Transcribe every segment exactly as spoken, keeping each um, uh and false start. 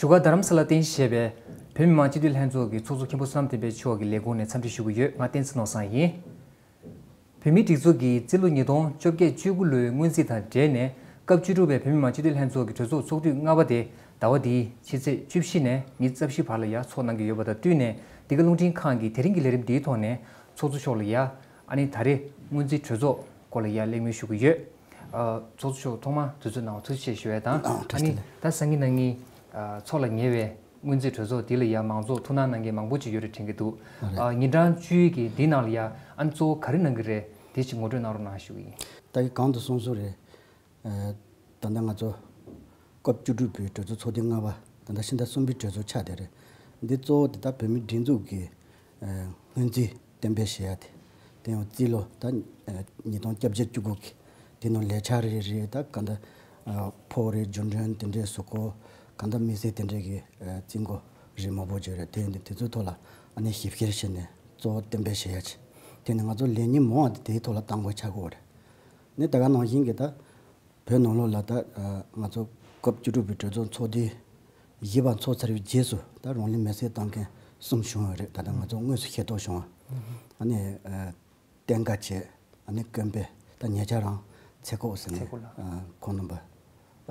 བཞུགས་སྒར་རྡ་རམ་ས་ལར་རྟེན་གཞི་བྱས་པའི་བོད་མི་མང་སྤྱི་འཐུས་ལྷན་ཚོགས་ཀྱི་ཚོགས་གཙོ་མཁན་པོ་བསོད་ནམས་བསྟན་འཕེལ་མཆོག་གི་ལས་ཁུངས་ནས་འཚམས་འདྲི་ཞུ་གི་ཡོད། ང་བསྟན་འཛིན་ནོར་བཟང་ཡིན། བོད་མིའི་སྒྲིག་འཛུགས་ཀྱིས་རྩིས་ལོ་ཉིས་སྟོང་བཅོ་བརྒྱད་བཅུ་དགུ་ལོའི་སྔོན་རྩིས་དང་འབྲེལ་ནས་སྐབས་བཅུ་དྲུག་པའི་བོད་མི་མང་སྤྱི་འཐུས་ལྷན་ཚོགས་ཀྱི་གྲོས་ཚོགས་ཚོགས་དུས་ལྔ་པ་དེ་ཟླ་བ་འདིའི་ཕྱི་ཚེས་བཅུ་བཞི་ནས་ཉི་ཤུ་རྩ་བཞི་བར་ལ་ཡང་ཚོགས་གནང་གི་ཡོད་པ་དང་བསྟུན་ནས། འདི་ག་རླུང་འཕྲིན་ཁང་གི་དེ་རིང་གི་ལས་རིམ་འདིའི་ཐོག་ནས་ཚོགས་གཙོ་མཆོག་ལ་ཡང་ཨ་ནི་ད་རེས་སྔོན་རྩིས་གྲོས་ཚོགས་སྐོར་ལ་ཡང་གླེང་མོལ་ཞུ་གི་ཡོད། ཨ། ཚོགས་གཙོ་མཆོག་ཐོག་མར་དུས་ཚོད་གནང་བར་ཐུགས་རྗེ་ཆེ་ཞུ་ཡ་དང་། ཨ་ནི་ད་སང་ཉིན་གནངས་ཉིན་ཨ། འཚོགས་ལ་ཉེ་བའི་སྔོན་རྩིས་གྲོས་ཚོགས་འདི་ལ་ཡང་མང་ཚོགས་ཐུགས་སྣང་གནང་མཁན་མང་པོ་ཅིག་ཡོད་རེད་དྲན་གྱི་འདུག་ཨ། ཉིན་གྲངས་བཅུའི་གི་འདིའི་ནང་ལ་ཡང་ཨ་ནི་གཙོ་བོ་ག་རེ་གནང་གི་རེད། དེ་ཅིག་ངོ་སྤྲོད་གནང་རོགས་གནང་ཞུ་གི་ཡིན། ད་གིན་གོང་དུ་གསུངས་སོང་རེད། ཨ། ད་ལྟ་ང་ཚོ་སྐབས་བཅུ་དྲུག་པའི་གྲོས་ཚོགས་ཚོགས་དུས་ལྔ་པ། ད་ལྟ་ཕྱི་ཟླ་གསུམ་པའི་གྲོས་ཚོགས་ཆགས་བསྡད་རེད། འདི་གཙོ་བོ་དེ་ད་བོད་མིའི་སྒྲིག་འཛུགས་ཀྱི་ཨ། སྔོན་རྩིས་གཏན་འབེབས་བྱེད་ཡ་དེ། དེ་ཡང་རྩིས་ལོ་ད་ཨ། ཉིས་སྟོང་བརྒྱད་ཅུ་གྱ་དགུ་གི་དེ་ནང་ལས་འཆར་རེ་རེ། ད་ག་འདྲ་ཨ། ཕོགས་རེད། རྒྱུན་གྲོན་དེ་འདྲའི་གཟུགས་སྐོར་ག་འདྲ་དམིགས་བསལ་དེ་འདྲའི་གི་ཨ། རྩིས་འགོ་རིགས་མང་པོ་ཅིག་རེད། དེ་ཡིན་དུས་དེ་ཚོའི་ཐོག་ལ་ཨ་ནི་ཞིབ་བཤེར་བྱས་ནས་གཙོ་བོ་གཏན་འབེབས་བྱེད་ཡ་ཆེ། དེ་ནི་ང་ཚོ་ལས་ཉིན་མང་བ་དེ་དེའི་ཐོག་ལ་གཏང་དགོས་ཆགས་ཀྱི་ཡོད་རེད། ནི་ད་ག་ནང་བཞིན་གྱི་ད་བོད་ནང་ལོགས་ལ་ད་ཨ། ང་ཚོ་སྐབས་བཅུ་དྲུག་པའི་གྲོས་ཚོགས་ཚོགས་དུས་བཞི་པ་འཚོགས་ཚར་བའི་རྗེས་སུ་ད་རང་ལུས་མེར་སྲེག་བཏང་མཁན་གསུམ་བྱུང་ཡོད་རེད། ད་ལྟ་ང་ཚོ་དངོས་སུ་ཤེས་རྟོགས་བྱུང་བ། ཨ་ནི་ཨ། གཏན་འཁེལ་བྱས། ཨ་ནི་དཀོན་པའི་ད་ཉེ་ཆར་རང་ཚེ་ཁོག་ཟེར་ཚེ་ནས་ཁོག་ལ། ཨ། ཁོང་རྣམ་པ་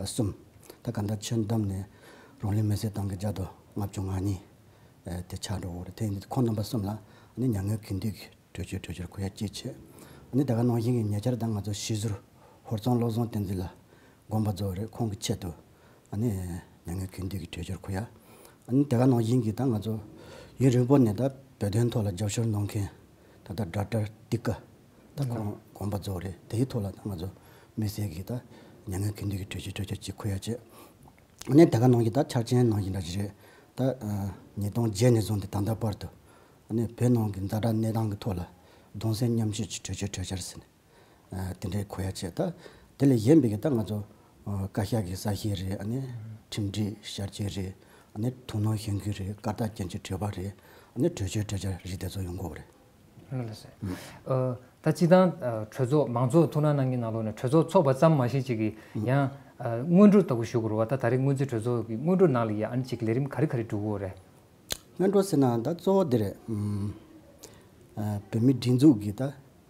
གསུམ་ད་ག་འདྲ་ཆོས་བསྡམས་ནས་རང་ལུས་མེར་སྲེག་བཏང་མཁན་བརྒྱ་དང་ལྔ་བཅུ་ང་གཉིས་དེ་ཆགས་འགྲོ་གི་རེད། དེ་ཡིན་དུས་ཁོང་རྣམ་པ་གསུམ་ལ་ཨ་ནི་མྱ་ངན་གུས་འདུད་ཀྱི་གྲོས་ཆོད་གྲོས་འཆར་འཁོད་ཡ་གཅིག་བྱས། ཨ་ནི་ད་ག་ནང་བཞིན་གྱི་ཉེ་ཆར་ད་ང་ཚོ་ཤི་ཟུར་ཧོར་གཙང་བློ་བཟང་བསྟན་འཛིན་ལགས་དགོངས་པ་རྫོགས་རེད། ཁོང་གི་ཆེད་དུ་ཨ་ནི་མྱ་ངན་གུས་འདུད་ཀྱི་གྲོས་འཆར་འཁོད་ཡ། ཨ་ནི་ད་ག་ནང་བཞིན་གྱི་ད་ང་ཚོ་ཡུན་རིང་པོ་ནས་ད་བོད་དོན་ཐོག་ལ་རྒྱབ་སྐྱོར་གནང་མཁན་ད་ལྟ་ཌོག་ཊར་ཏི་ཀ་ད་ཁོང་དགོངས་པ་རྫོགས་རེད། དེའི་ཐོག་ལ་ད་ང་ཚོ་དམིགས་བསལ་གྱི་ད་མྱ་ངན་གུས་འདུད་ཀྱི་གྲོས་ཆོད་གྲོས་འཆར་གཅིག་འཁོད་ཡ་བྱས། ཨ་ནི་ད་ག་ནང་བཞིན་ད་འཆར་ཅན་ནང་བཞིན་འདྲ་ཞིག་རེད། ད་ཨ། ཉིས་སྟོང་བརྒྱད་ནས་བཟུང་སྟེ་ད་ལྟ་བར་དུ་ཨ་ནི་བོད་ནང་གི་ཛ་དྲག་གནས་སྟངས་ཀྱི་ཐོག་ལ་གདུང་སེམས་མཉམ་སྐྱེད་ཀྱི་གྲོས་ཆོད་གྲོས་འཆར་ཟེར་ནས་ཨ། དེ་འདྲའི་འཁོད་ཡ་བྱས། ད་དེ་ལས་གཞན་པའི་གི་ད་ང་ཚོ་ཨ། བཀའ་ཤག་གི་གསལ་བཤད་རེད། ཨ་ནི་ཁྲིམས་སྒྲིག་བསྐྱར་བཅོས་རེད། ཨ་ནི་ཐུགས་སྣང་གཞེན་སྐུལ་རེད། བཀའ་རྟགས་སྐྱོན་གྱི་དྲི་བ་རེད། ཨ་ནི་གྲོས་ཆོད་གྲོས་འཆར་རིགས་དེ་ཚོ་ཡོང་གི་ཡོད་རེད། ལགས་སོ། ཨ། ད་སྤྱིར་བཏང་ཨ། གྲོས་ཚོགས་མང་ཚོགས་ཐུགས་སྣང་གནང་མཁན་ནང་ལོགས་ནས་གྲོས་ཚོགས་ཚོགས་པ་ཙམ་མ་ཤེས་ཅིག་གིས་ཡང་ཨ། སྔོན་འགྲོ་ལྟ་བུ་ཞུ་དགོས་རེད་བ། ད་ད་རེས་སྔོན་རྩིས་གྲོས་ཚོགས་ཀྱི་སྔོན་འགྲོ་ནང་ལ་ཡང་ཨ་ནི་ཅིག་ལས་རིམ་ག་རེ་ག་རེ་འགྲོ་གི་ཡོད་རེད། སྔོན་འགྲོ་ཟེར་ན་ད་གཙོ་བོ་འདི་རེད། ཨ། བོད་མིའི་སྒྲིག་འཛུགས་ཀྱི་ད་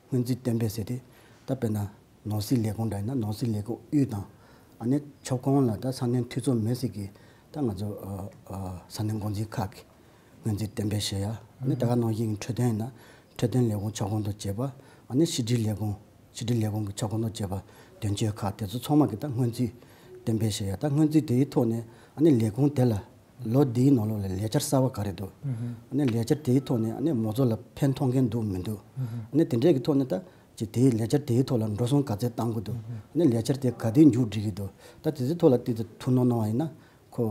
སྔོན་རྩིས་གཏན་འབེབས་ཟེར་དེ། ད་དཔེར་ན་ནང་སྲིད་ལས་ཁུངས་འདྲ་ཡིན་ན་ནང་སྲིད་ལས་ཁུངས་དབུས་དང་། ཨ་ནི་ཁྱབ་ཁོངས་ལ་ད་ས་གནས་འཐུས་ཚོགས་མེད་ཟེར་གི་ད་ང་ཚོ་ཨ། ཨ། ས་གནས་འགོ་འཛིན་ཁག་གི་སྔོན་རྩིས་གཏན་འབེབས་བྱེད་ཡ། ཨ་ནི་ད་ག་ནང་བཞིན་འཕྲོད་བསྟེན་ཡིན་ན་འཕྲོད་བསྟེན་ལས་ཁུངས་ཁྱབ་ཁོངས་དང་བཅས་པ། ཨ་ནི་ཕྱི་འབྲེལ་ལས་ཁུངས་ཕྱི་འབྲེལ་ལས་ཁུངས་ཀྱི་ཁྱབ་ཁོངས་དང་བཅས་པ་དོན་གཅོད་ཁག་དེ་ཚོ་ཚང་མ་གི་ད་སྔོན་རྩིས་གཏན་འབེབས་བྱེད་ཡ། ད་སྔོན་རྩིས་དེའི་ཐོག་ནས་ཨ་ནི་ལས་ཁུངས་དེ་ལ་ལོ་འདིའི་ནང་ལོགས་ལ་ལས་འཆར་གསར་བ་ག་རེ་འདུག་ཨ་ནི་ལས་འཆར་དེའི་ཐོག་ནས་ཨ་ནི་མང་ཚོགས་ལ་ཕན་ཐོགས་མཁན་འདུག་མི་འདུག་ཨ་ནི་དེ་འདྲས་ཀྱི་ཐོག་ནས་ད་ཅིག་དེའི་ལས་འཆར་དེའི་ཐོག་ལ་འགྲོ་སོང་ག་ཚད་བཏང་དགོས་འདུག་ཨ་ནི་ལས་འཆར་དེ་ག་དུས་མཇུག་སྒྲིལ་གྱི་འདུག་ད་དེ་ཚོའི་ཐོག་ལ་ཏོག་ཙམ་ཐུགས་སྣང་གནང་བ་ཡིན་ན། ཁོ་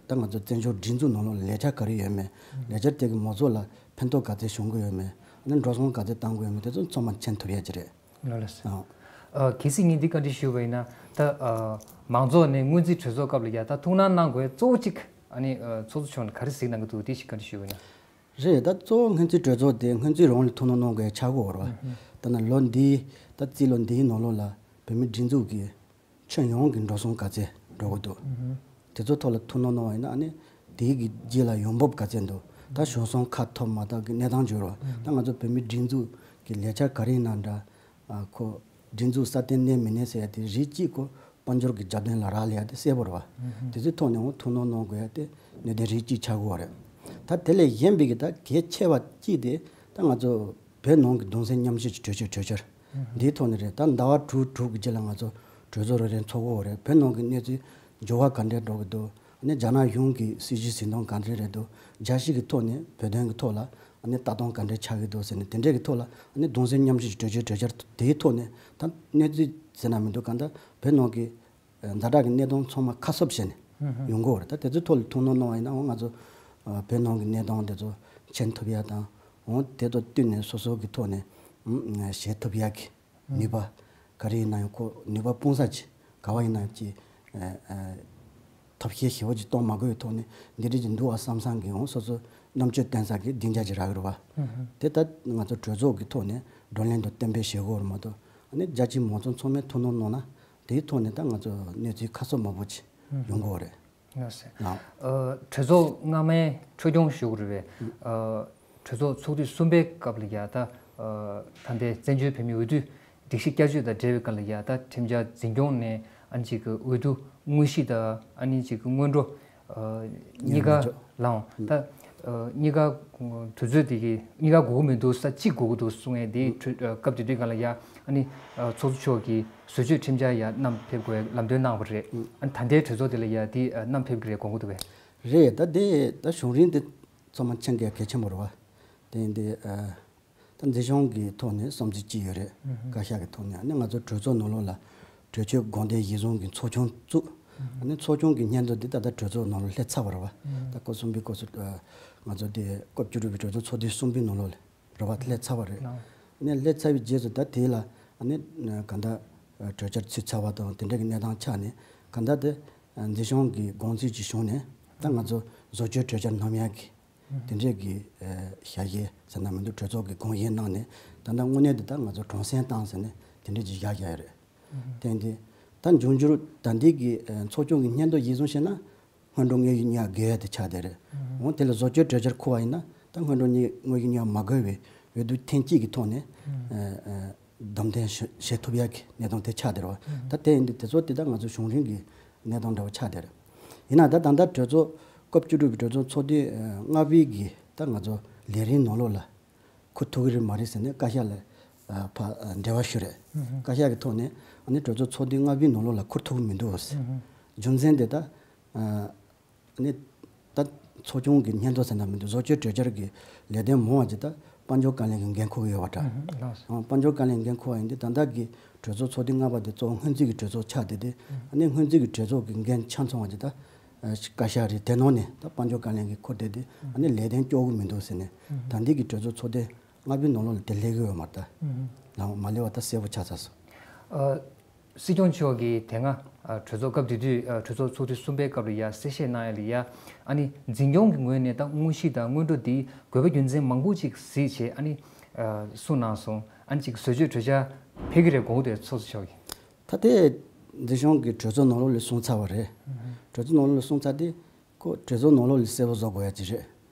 ད་ང་ཚོ་བཙན་བྱོལ་སྒྲིག་འཛུགས་ནང་ལོགས་ལ་ལས་འཆར་ག་རེ་ཡོད་མེད། ལས་འཆར་དེ་གིས་མང་ཚོགས་ལ་ཕན་ཐོགས་ག་ཚད་བྱུང་གི་ཡོད་མེད། ཨ་ནི་འགྲོ་སོང་ག་ཚད་བཏང་དགོས་ཡོད་མེད། དེ་ཚོ་ཚང་མ་མཁྱེན་ཐུབ་ཡ་ཅིག་རེད། ལགས་ལགས་སོ། ཨ། ཨ། གལ་སྲིད་ངས་འདི་བཀའ་འདྲི་ཞུས་པ་ཡིན་ན། ད་ཨ། མང་ཚོགས་ནས་སྔོན་རྩིས་གྲོས་ཚོགས་སྐབས་ལ་ཡ་ད་ཐུགས་སྣང་གནང་དགོས་གཙོ་བོ་གཅིག་ཨ་ནི་ཨ། ཚོགས་གཙོ་མཆོག་ནས་ག་རེ་གཟིགས་གནང་གི་འདུག་དེ་ཞིག་བཀའ་འདྲི་ཞུས་པ་ཡིན་ན། རེད། ད་གཙོ་བོ་སྔོན་རྩིས་གྲོས་ཚོགས་དེ་སྔོན་རྩིས་རང་ལ་ཐུགས་སྣང་གནང་དགོས་ཡ་ཆགས་ཀྱི་ཡོད་རེད་བ། ད་ནི་ལོ་འདིའི་ད་རྩིས་ལོ་འདིའི་ནང་ལོགས་ལ་བོད་མིའི་སྒྲིག་འཛུགས་ཀྱི་ཁྱོན་ཡོངས་ཀྱི་འགྲོ་སོང་ག་ཚད་འགྲོ་གི་འདུག་དེ་ཚོ་ཐོག་ལ་ཐུགས་སྣང་གནང་བ་ཡིན་ན། ཨ་ནི་དེའི་གི་རྗེས་ལ་ཡོང་འབབ་ག་ཚད་འདུག་ད་ཞོགས་ཟོན་ཁ་ཐོབ་མ་ཐོབ་ཀྱི་གནས་སྟངས་འགྱུར་བ། ད་ང་ཚོ་བོད་མིའི་སྒྲིག་འཛུགས་ཀྱི་ལས་འཆར་ག་རེ་ཡིན་ན་འདྲ། ཨ། ཁོ་སྒྲིག་འཛུགས་སྲ་བརྟན་གནས་མི་གནས་ཟེར་ཡ་དེ་རིགས་གཅིག་ཁོ་དཔལ་འབྱོར་གྱི་རྒྱབ་རྟེན་ལ་རག་ལས་ཡ་དེ་གསལ་པོ་རེད་བ། དེ་ཚོའི་ཐོག་ནས་འོང་ཐུགས་སྣང་གནང་དགོས་ཡ་དེ་གནད་དོན་རིགས་གཅིག་ཆགས་ཀྱི་ཡོད་རེད། ད་དེ་ལས་གཞན་པའི་གི་ད་གལ་ཆེ་བ་གཅིག་དེ་ད་ང་ཚོ་བོད་ནང་གི་གདུང་སེམས་མཉམ་སྐྱེད་ཀྱི་གྲོས་ཆོད་གྲོས་འཆར་འདིའི་ཐོག་ནས་རེད། ད་ཟླ་བ་དྲུག་དྲུག་གི་རྗེས་ལ་ང་ཚོ་གྲོས་ཚོགས་རེ་རེ་འཚོགས་ཀྱི་ཡོད་རེད། བོད་ནང་གི་གནས་ཚུལ་འགྱུར་བ་ག་འདྲས་འགྲོ་གི་འདུག་ཨ་ནི་རྒྱ་ནག་གཞུང་གི་སྲིད་བྱུས་འཛིན་སྟངས་ག་འདྲས་རེད་འདུག་རྒྱལ་སྤྱི་གི་ཐོག་ནས་བོད་དོན་གྱི་ཐོག་ལ་ཨ་ནི་ལྟ་སྟངས་ག་འདྲས་ཆགས་ཀྱི་འདུག་ཟེར་ནས་དེ་འདྲས་ཀྱི་ཐོག་ལ་ཨ་ནི་གདུང་སེམས་མཉམ་སྐྱེད་ཀྱི་གྲོས་ཆོད་གྲོས་འཆར་དེའི་ཐོག་ནས་ད་གནས་ཚུལ་ཟེར་ན་མི་འདུག་གང་ལྟར་བོད་ནང་གི་ཛ་དྲག་གི་གནད་དོན་ཚང་མ་ཁ་གསབ་བྱས་ནས་ཡོང་གི་ཡོད་རེད། ད་དེ་ཚོའི་ཐོག་ལ་ཐུགས་སྣང་གནང་བ་ཡིན་ན། འོ་ང་ཚོ་ཨ་བོད་ནང་གི་གནད་དོན་དེ་ཚོ་མཁྱེན་ཐུབ་ཡ་དང་། འོ་དེ་དང་བསྟུན་ནས་སོ་སོ་གི་ཐོག་ནས་ཨ་བྱེད་ཐུབ་ཡ་གི་ནུས་པ་ག་རེ་ཡིན་ན་ཡང་ཁོ་ནུས་པ་སྤུངས་ས་ཅིག་ག་བ་ཡིན་ན་ཅིག་ཨ་ཨ་ཐབས་ཤེས་ཞེ་པོ་ཅིག་གཏོང་མ་དགོས་པའི་ཐོག་ནས་འདི་འདྲ་ཅིག་འདུག་ཨ་བསམ་བསམ་གི་འོ་སོ་སོ་རྣམ་དཔྱོད་བསྟན་ས་གི་སྡིངས་ཆ་ཅིག་རག་གི་རེད་བ། དེ་ད་ང་ཚོ་གྲོས་ཚོགས་ཀྱི་ཐོག་ནས་བགྲོ་གླེང་དང་གཏན་འབེབས་བྱེད་དགོས་རེད་མ་གཏོགས། ཨ་ནི་རྒྱ་ཆེའི་མང་ཚོགས་ཚང་མས་ཐུགས་སྣང་གནང་ན་དེའི་ཐོག་ནས་ད་ང་ཚོ་གནས་ཚུལ་ཁ་གསབ་མང་པོ་ཅིག་ཡོང་གི་ཡོད་རེད། ལགས་སོ། ལགས། ཨ། གྲོས་ཚོགས་སྔ་མའི་འཕྲོ་སྐྱོང་ཞུ་དགོས་རེད་པས། ཨ། གྲོས་ཚོགས་ཚོགས་དུས་གསུམ་པའི་སྐབས་ལ་ཡ་ད། ཨ། ད་ལྟའི་བཙན་བྱོལ་བོད་མིའི་འོས་བསྡུ་སྒྲིག་གཞི་བསྐྱར་བཅོས་དང་འབྲེལ་བའི་སྐབས་ལ་ཡ་ད་ཁྲིམས་འཆར་འཛིན་སྐྱོང་ནས་ཨ་ནི་ཅིག་གི་འོས་བསྡུ་དངོས་གཞི་དང་ཨ་ནི་ཅིག་གི་སྔོན་འགྲོ། ཨ། གཉིས་ཀ་ལའང་ད། ཨ། གཉིས་ཀ་དུས་ཚོད་དེ་གི་གཉིས་ཀ་དགོས་ཀྱི་མི་འདུག་ས་གཅིག་དགོས་ཀྱི་འདུག་གསུང་ཡས་དེ་གྲོས། ཨ། སྐབས་དེ་དུས་སྒང་ལ་ཡ་ཨ་ནི། ཨ། ཚོགས་གཙོ་མཆོག་གིས་བཟོ་བཅོས་ཁྲིམས་འཆར་ཡ་བསྣམས་ཕེབས་དགོས་ལམ་སྟོན་གནང་བ་རེད། ཨ་ནི་ད་ལྟའི་གྲོས་ཚོགས་དེ་ལ་ཡ་དེ་ཨ་བསྣམས་ཕེབས་ཀྱི་རེད་དགོངས་ཀྱི་འདུག་པས། རེད། ད་དེ་ད་གཞུང་རིང་དེ་ཚང་མ་མཁྱེན་གྱི་གལ་ཆེན་པོ་རེད་བ། དེ་ཡིན་དུས། ཨ། ད་འཛིན་སྐྱོང་གི་ཐོག་ནས་བསམ་ཚུལ་གཅིག་ཡོད་རེད། ཨུ་ཧུ། བཀའ་ཤག་གི་ཐོག་ནས་ཨ་ནི་ང་ཚོ་གྲོས་ཚོགས་ནང་ལོགས་ལ་གྲོས་ཆོད་དགོངས་དོན་གཞིར་བཟུང་གི་ཚོགས་ཆུང་བཙུགས། ཨུ་ཧུ། ཨ་ནི་ཚོགས་ཆུང་གི་སྙན་ཐོ་འདི་ད་ལྟ་གྲོས་ཚོགས་ནང་ལ་སླེབས་ཚར་བ་རེད་བ། ཨུ་ཧུ། ད་སྐབས་གསུམ་པའི་སྐབས་སུ། ཨ། ང་ཚོ་དེ་སྐབས་བཅུ་དྲུག་པའི་གྲོས་ཚོགས་ཚོགས་དུས་གསུམ་པའི་ནང་ལོགས་ལ་རེད་བ། སླེབས་ཚར་བ་རེད། ལགས། ཨ་ནི་སླེབས་ཚར་བའི་རྗེས་སུ་ད་དེ་ལ་ཨ་ནི་གང་ལྟར་གྲོས་འཆར་ཚུད་ཚར་བ་དང་དེ་འདྲ་གི་གནས་སྟངས་ཆགས་ནས། གང་ལྟར་དེ་འཛིན་སྐྱོང་གི་དགོངས་ཚུལ་གྱི་གཞུང་ནས་ད་ང་ཚོ་བཟོ་བཅོས་གྲོས་འཆར་བསྣམས་ཡག་གི་དེ་འདྲས་ཀྱི། ཨ། ཞལ་བཞེས་ཟེར་ན་མི་འདུག་གྲོས་ཚོགས་ཀྱི་དགོངས་བཞེས་གནང་ནས་ད་ལྟ་དངོས་གནས་དེ་ད་ང་ཚོ་གྲངས་གསལ་བཏང་ཟེར་ནས་དེ་འདྲས་ཀྱི་བཞག་བཞག་ཡོད་རེད། དེ་འདི་ད་འབྱུང་འགྱུར་ད་འདི་གི། ཨ། ཚོགས་ཆུང་གི་སྙན་ཐོ་གཞིར་བཟུང་བྱས་ན་སྔོན་འགྲོ་དངོས་གཞི་གཉིས་ཀ་དགོས་ཡ་དེ་ཆགས་བསྡད་རེད། འོ་དེ་ལ་བཟོ་བཅོས་གྲོས་འཆར་འཁུར་བ་ཡིན་ན་ད་སྔོན་འགྲོ་གཉིས། དངོས་གཞི་གཉིས་ཀ་མ་དགོས་པའི་འོས་བསྡུ་ཐེངས་གཅིག་གི་ཐོག་ནས། ཨ། ཨ། བསྡོམས་ཐོན་བྱེད་ཐུབ་ཡག་གི་གནས་སྟངས་དེ་ཆགས་བསྡད་རེད་བ། ད་དེ་ཡིན་དུས་དེ་ཚོ་དེ་ད་ང་ཚོ་གཞུང་རིང་གི་གནས་སྟངས་འདྲ་བོ་ཆགས་བསྡད་རེད། ཡིན་ན་ད་ད་ལྟ་གྲོས་ཚོགས་སྐབས་བཅུ་དྲུག་པའི་གྲོས་ཚོགས་ཚོགས་དུས། ཨ། ལྔ་པའི་གི་ད་ང་ཚོ་ལས་རིམ་ནང་ལོགས་ལ་འཁུར་ཐུབ་ཀྱི་རེད་མ་རེད་ཟེར་ནས་བཀའ་ཤག་ལ། ཨ། ཕར། ཨ། འབྲེལ་བ་ཞུས་རེད། བཀའ་ཤག་གི་ཐོག་ནས་ཨ་ནི་གྲོས་ཚོགས་ཚོགས་དུས་ལྔ་པའི་ནང་ལོགས་ལ་འཁུར་ཐུབ་ཀྱི་མི་འདུག་ཟེར། རྒྱུ་མཚན་དེ་ད། ཨ། ནི་ད་ཚོགས་ཆུང་གི་སྙན་ཐོ་ཟེར་ན་མི་འདུག་བཟོ་བཅོས་གྲོས་འཆར་གྱི་ལས་དོན་མང་བ་ཅིག་ད་དཔལ་འབྱོར་བཀའ་བློན་གྱིས་འགན་འཁུར་གྱི་ཡོད་པ་འདྲ། ཨ། དཔལ་འབྱོར་བཀའ་བློན་འགན་འཁུར་བ་ཡིན་དུས་ད་ལྟ་གི་གྲོས་ཚོགས་ཚོགས་དུས་ལྔ་པ་དེ་གཙོ་བོ་སྔོན་རྩིས་ཀྱི་གྲོས་ཚོགས་ཆགས་བསྡད་དེ། ཨ་ནི་སྔོན་རྩིས་ཀྱི་གྲོས་ཚོགས་ཀྱི་འགན་ཆ་ཚང་བ་ཅིག་ད། ཨ། བཀའ་ཤག་རེད། དེ་ནང་ནས་ད་དཔལ་འབྱོར་བཀའ་བློན་གྱིས་འཁུར་བསྡད་དེ་ཨ་ནི་ལས་དོན་སྐྱོར་གྱི་མི་འདུག་ཟེར་ནས། ད་འདི་གི་གྲོས་ཚོགས་ཚོགས་དུས་ལྔ་པའི་ནང་ལོགས་ལ་དེ་སླེབས་ཀྱི་ཡོད་མ་རེད་ད། ལའང་མ་སླེབས་པ་ད་གསལ་པོ་ཆགས་ཚར་སོང་། ཨ། སྲིད་སྐྱོང་མཆོག་གིས་དེ་སྔ། ཨ། གྲོས་ཚོགས་སྐབས་དེ་དུས། ཨ། གྲོས་ཚོགས་ཚོགས་དུས་གསུམ་པའི་སྐབས་ལ་ཡ་གསལ་བཤད་གནང་ཡ་ལ་ཡ། ཨ་ནི་འཛིན་སྐྱོང་གི་ངོས་ནས་ད་དངོས་གཞི་དང་སྔོན་འགྲོ་འདི་དགོས་པ་རྒྱུ་མཚན་མང་པོ་ཅིག་གཟིགས་བྱས། ཨ་ནི། ཨ། གསུངས་གནང་སོང་། ཨ་ནི་ཅིག་བཟོ་བཅོས་གྲོས་འཆར་ཕེབས་ཀྱི་རེད་དགོངས་ཀྱི་འདུག་ཚོགས་གཙོ་མཆོག་གིས། ད་དེ་འཛིན་སྐྱོང་གིས་གྲོས་ཚོགས་ནང་ལོགས་ལ་གསུངས་ཚར་བ་རེད། གྲོས་ཚོགས་ནང་ལོགས་ལ་གསུངས་ཚར་དེ། ཁོ་གྲོས་ཚོགས་ནང་ལོགས་ལ་གསལ་པོ་བཟོ་དགོས་ཡ་ཅིག་རེད།